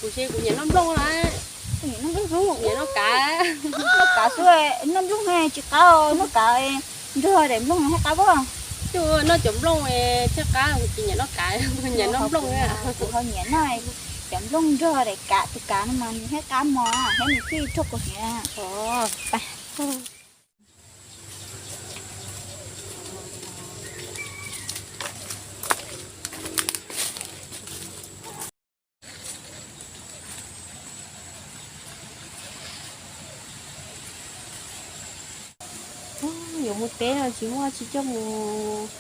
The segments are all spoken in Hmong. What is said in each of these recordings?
Kuv ces kuv nyiam noj nplooj na. Noj nplooj xwb, nyiam noj kav. Noj kav xwb, noj nplooj tsis qab, noj kav nrog daim nplooj thiaj qab pob. Kuv noj cov nplooj thiaj qab, kuv tsis nyiam noj kav, kuv nyiam noj nplooj. Kuv ho nyiam noj cov nplooj nrog daim kav, tus kav no mas nws thiaj qab mos thiab nws thiaj rog kuv hniav. Yuav mus teb no tsis muaj tsis coj mus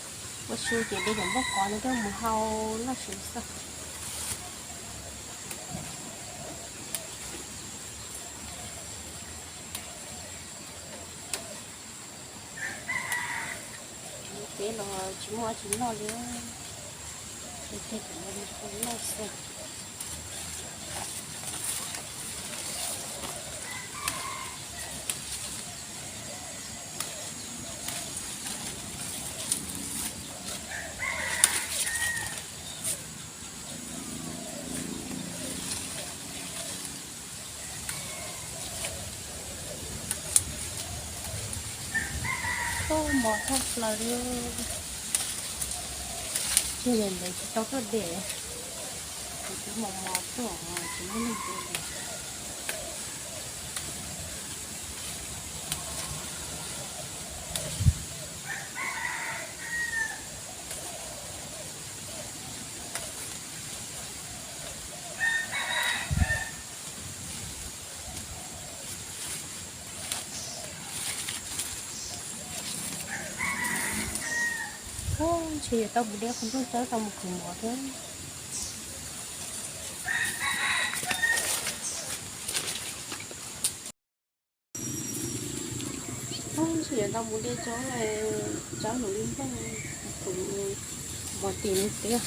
ua su ces de cov nplooj qos no coj mus hau noj su xwb. Teb los tsis muaj tsis noj li, tej cov no noj xwb. Mos tshaj plaws li. Ces ntawd tsis tau tuaj de, kuv twb mos mos tuaj tsis muaj neeg de li. Ntshe yuav tau mus de qhov nplooj tsawb tau mus khwv mov thiab. Ntshe yuav tau mus de tsawb, tsawb mus li nplooj, khwv mov tim mus teb.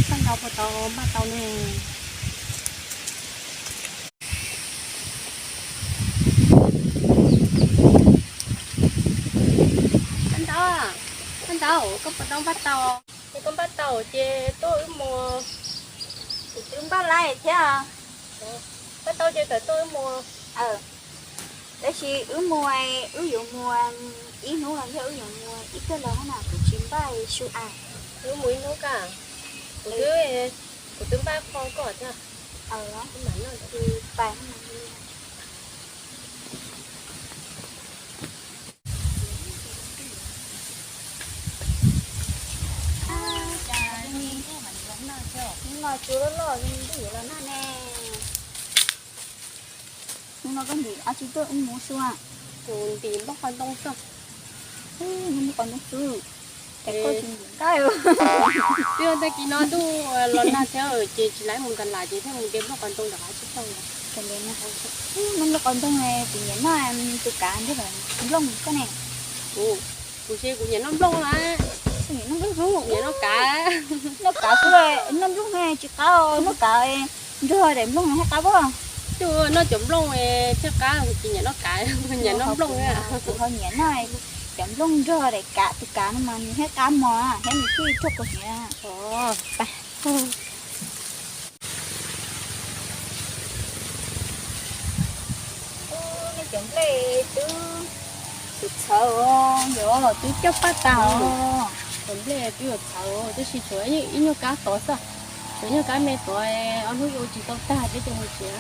Koj ntaus puas tau npaj tau ne? Koj ntaus, koj ntaus, koj puas tau npaj tau? Ces koj npaj tau ces tuaj wb mus. Kuv twb npaj lawm thiab. Npaj tau ces kom tuaj wb mus. Tab sis wb mus, wb yuav mus ib hnub los yog wb yuav mus ib tag los na, kuv tsis npaj su as. Wb mus ib hnub ka, kuv twb, kuv twb npaj qho kom thiab. Mam noj tsis pais. Cas hnub no tsuv loj loj li ntuj yuav los nag ne. Hnub no koj ntim dab tsi tuaj wb mus su? Kuv ntim nplooj qos ntoo xwb. Nplooj qos ntoo xwb. Cas koj tsis ntim nqaij? Twb yog tag kis no ntuj los nag thiab ces tsis laib mus tas las ces thiaj mus de nplooj qos ntoo nram hav tsib taug. Nplooj qos ntoo kuv nyiam noj tus kav nrog nplooj koj ne. Kuv, kuv ces kuv nyiam noj nplooj na. Nyiam noj nplooj xwb, nyiam noj kav. Noj kav xwb, noj nplooj tsis qab, noj kav nrog daim nplooj thiaj qab pob. Kuv noj cov nplooj thiaj qab, kuv tsis nyiam noj kav, kuv nyiam noj nplooj. Kuv ho nyiam noj cov nplooj nrog daim kav, tus kav no mas nws thiaj qab mos thiab nws thiaj rog kuv hniav. Nej cov nplej twb txhawv txhawv os, yog twb coj paj tag os. Cov nplej twb yuav txhawv tab sis tshuav ib nyuag kab tod xwb, tshuav nyuag kab me tod, ob hnub yuav tsis tau tag peb cov mus tsev.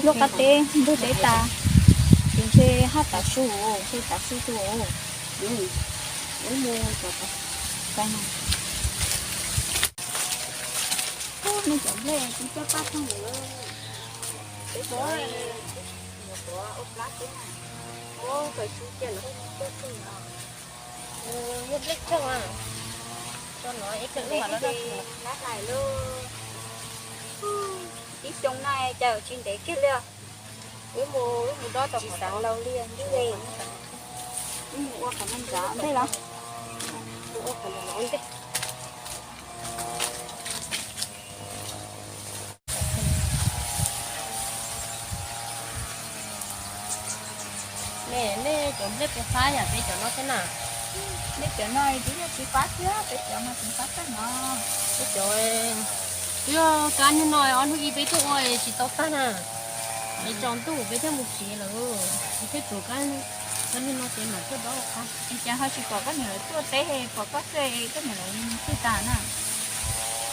Lub qab teb ntug teb tas, ces ntshe haj tav su, ntshe tav su tu. Wb mus, nej cov nplej twb coj paj tag lawm. Peb tuav, tuav ua plab xwb na. Muab kom su cia lawm, coj tag lawm. Nplej cog, cog no ib xyoo no cas tsis ntev kiag li. Wb mus, wb mus dob tau qhov laus li ntej, wb mus ua qhov no ntej los. Nej, nej cov nplej puas fab yam peb cov no thiab na? Nej cov no twb yog tsis fab thiab, peb cov no tseem fab tag no. Peb cov, twb yog kab niag no ob hnub ib peb tuaj ua tsis tau tag na. Es tsaus ntuj peb thiaj mus siv lawm. Peb thiaj tuav kab, kab niag no ces mam tuaj dob ua qab. Es cas ho tsis pom koj niam lawv tuaj teb, pom koj xwb koj niam lawv twb tas na?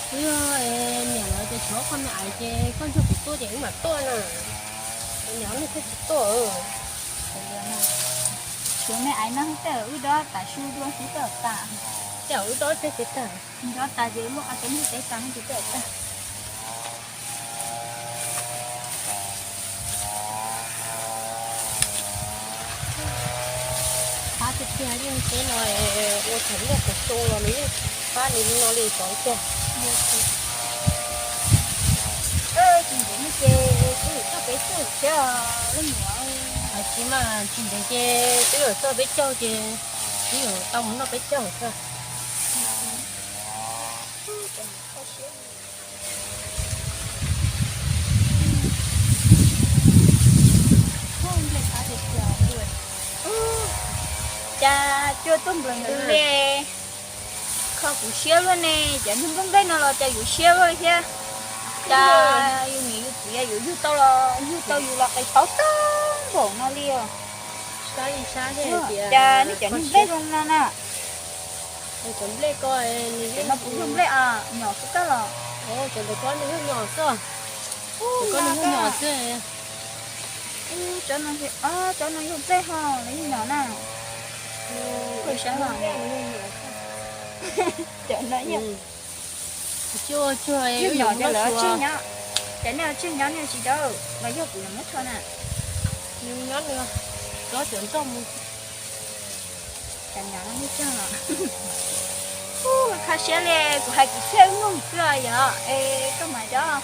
Twb yog niam lawv tias tshuav qhov me aiv ces koj nrog kuv tuaj ces wb mam tuaj na. Niam lawv thiaj tsis tuaj. Tshuav me aiv no tej zaum wb dob tav su dua xwb tej zaum tas. Tej zaum wb dob tseg ces tag. Dob tas ces muaj qhov tseeb teb tas ces tej zaum tag. Qab tiag tiag, yeej teb no ua thaum ntej thaum xyoo los nws yeej qab li no li xyov tiag. Tsis ntev no ces twb yuav txog peb caug thiab leej muam. Hais tsis mas tsis ntev ces twb yuav txog peb caug ces twb yuav tau mus noj peb caug thiab. Cas cua tuaj nplawm ntws li, kho kuv siab luaj ne, cov niag nplooj nplej no los cas yuav siab luaj thiab. Cas yus niam yus txiv yuav yug tau los yug tau yus los qis paub tag npaum no li os. Cas nej cov niag nplej zoo no na. Cov nplej ko, cov no puas yog nplej os, nyom xwb koj los? Cov ntawm ko nws yog nyom xwb. Cov ko nws yog nyom xwb. Cov no, cov no yog nplej ho los yog nyom na? Cov no yog nyom, cov nej tseg nyob, nej tsis dawb los yog kuv yuav muab tsho na? Nyob nws, tov cov nroj mus. Kho siab li, kuv hais kwv txhiaj wb mloog xwb os yog es koj mas dob.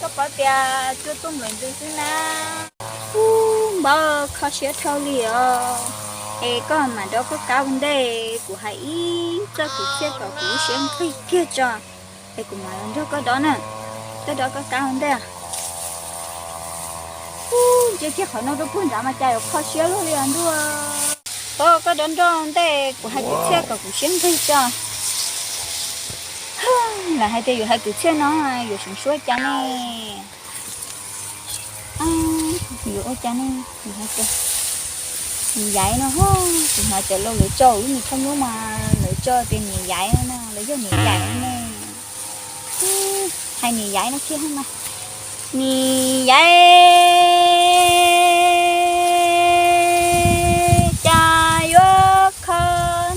Koj paub tias cua tuaj nplawm ntws xwb na. Ub, npawg kho siab dhau li os. Es koj mam dob koj kab ua ntej, kuv hais ib txoj kwv txhiaj kom kuv lub siab nqig kiag tso, es kuv mam los nrog koj dob na. Koj dob koj kab ua ntej. Ub, ntsia kiag qhov no rau puag nrad mas cas yuav kho siab luaj li os ntuj. Koj dob nroj ua ntej, kuv hais kwv txhiaj kom kuv siab nqig tso. Lawv hais tias yuav hais kwv txhiaj no yuav seev suab cas ne. Yuav ua cas ne, kuv hais tias niam yaiv no, kuv hnov cov laus lawv tso wb mus thaj nyub mas lawv tso tias niam yaiv no, lawv yog niam yaiv ne. Hais niam yaiv no kiag mas, niam yaiv, cas yuav kho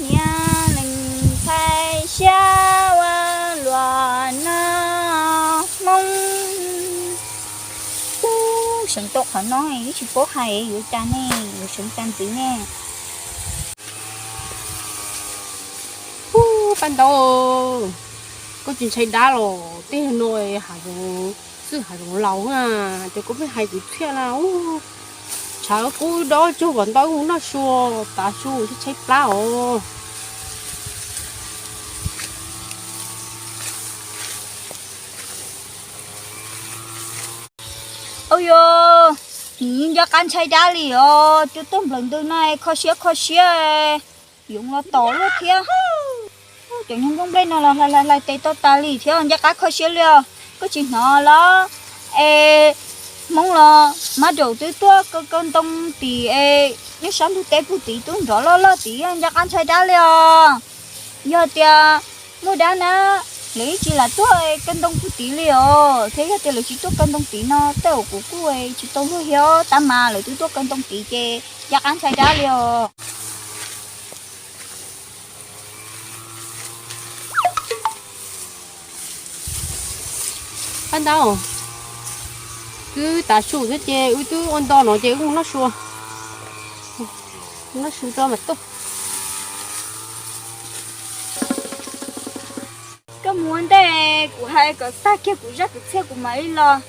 niag leej ntxhais siab ua luaj no, Hmoob. Ub, seev tau qhov no wb tsis paub hais yuav cas ne, yuav seev cas ntxiv ne. Ub, Paj Ntaub, koj tsis ntshai dab los? Tej no hav zoov xwb, hav zoov laus na, ces koj pheej hais kwv txhiaj na. Tshav kub dob tsuag kom ntau mus noj su, tav su tshaib tshaib plab os. Ua yog, nws nco qab ntshai dab li os, cua tuaj nplawm ntws no kho siab kho siab, yoov los tom luaj thiab. Cov niag nplooj nplej no los hlais hlais tes tau tas li thiab, nco qab kho siab li os. Koj tsis hnov los es Hmoob los mab daum twb tuaj kaw kaw ntoo tim es nej sab ntug teb puag tid twb nrov loj loj tid, nco qab ntshai dab li os. Yog tias muaj dab na, lawv yeej tsis lam tuaj kaw ntoo puag tid li os, thiab yog tias lawv tsis tuaj kaw ntoo tid no tej zaum kuv kuj tsis tau luag thiab, tab mas lawv twb tuaj kaw ntoo tid ces nco qab ntshai dab li os. Paj Ntaub, twb tav su thiab ces wb twb ua nto no ces wb mus noj su. Noj su rau mas tuaj. Koj mus ua ntej, kuv hais kom tag kiag kuv zaj kwv txhiaj kuv mam li los.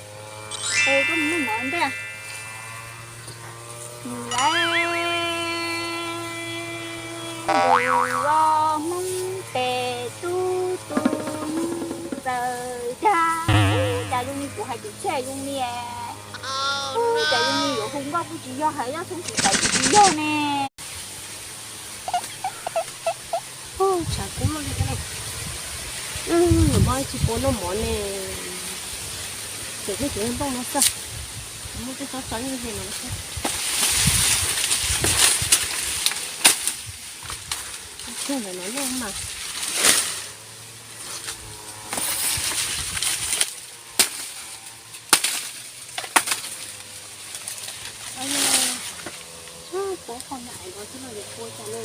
Es koj mus noj mov ua ntej. Nws laiv ntus los Hmoob tes tub tu txawm dag, cas zoo li kuv hais kwv txhiaj zoo li, cas zoo li yuav hu nkauj kuj tsis yog, hais yog thoob tsis tawv kuj tsis yog ne. Tshav kub loj li. Nws mas tsis pub noj mov ne. Ces thiaj tsis nplooj no xwb. Muaj tej tsob tsob yeej ze no xwb. Kiag ntawm no loj mas. Puab qhov nram no xwb no yuav puab cas ne.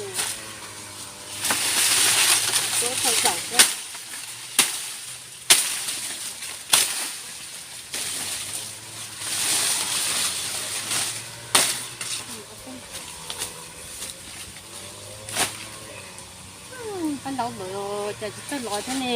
Puab tau zaum xwb. Pab ntaub ntawd cas tsis txawj los thiab ne.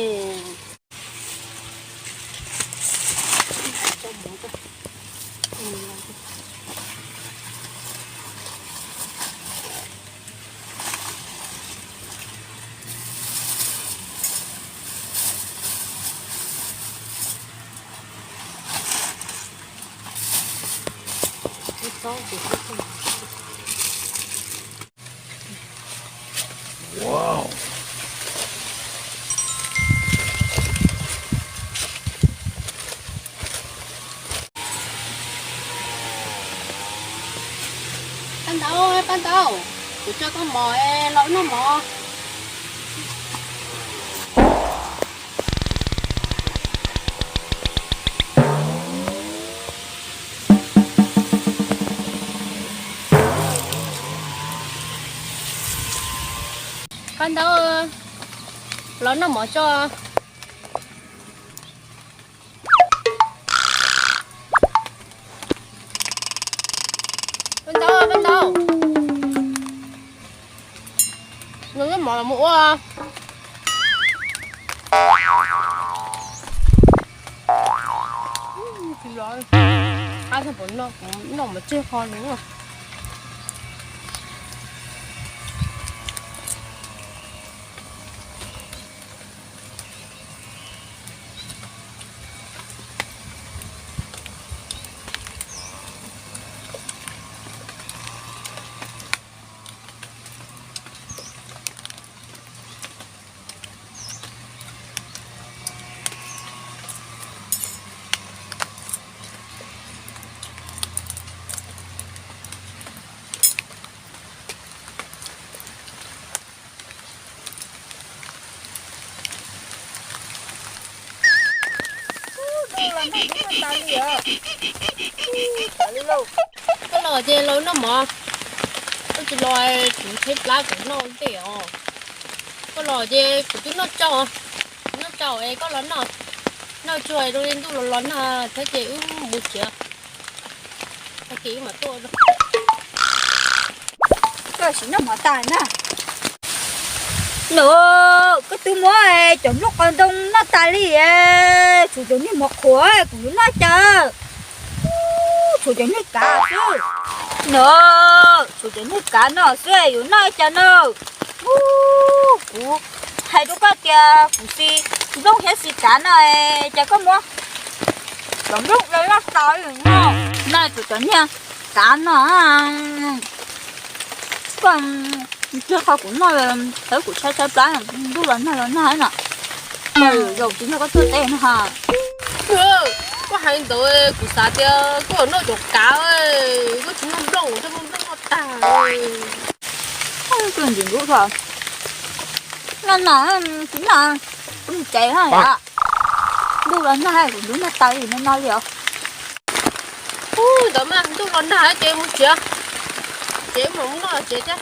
Pab ntaub, pab ntaub, kuv tso koj mov los noj mov. Pab ntaub, los noj mov tso. Pab ntaub, pab ntaub, los noj mov los mus ua. Qab tag puas noj, kuv noj mov tseg qhov no. Koj los ces los noj mov, koj tsis los kuv tshaib plab kuv noj ntej os. Koj los ces kuv twb noj tsau, noj tsau es koj los noj, noj tsuag zoo li ntuj los los nag thiab ces wb mus tsev, tag kis wb mam tuaj. Koj sim noj mov tas na. Nws, koj twb muab cov nplooj qos ntoo noj tas li, tshuav cov niag mov qhuav kuv yuav noj cas? Tshuav cov niag kav xwb. Nws, tshuav cov niag kav no xwb yuav noj cas na? Kuv hais rau koj tias kuv xis nplooj thiab xis kav no, cas koj muab cov nplooj los loj tas li no, noj tshuav cov niag kav no. Koj tsis qhov kuv noj, kuv tshaib tshaib plab, ntuj los nag los nag no, zaum tsis nrog koj tuaj teb no ha. Koj hais ntawd kuv xav tias koj yuav noj cov kav, koj tsis noj nplooj, koj noj nplooj noj tag. Koj ntxim ntxub tso, noj no tsis noj, kuv mus tsev na. Ntuj los nag kuv ntxub noj tas li no no li os. Ntawd mas ntuj los nag ces mus tsev, ces mus noj tsev thiab.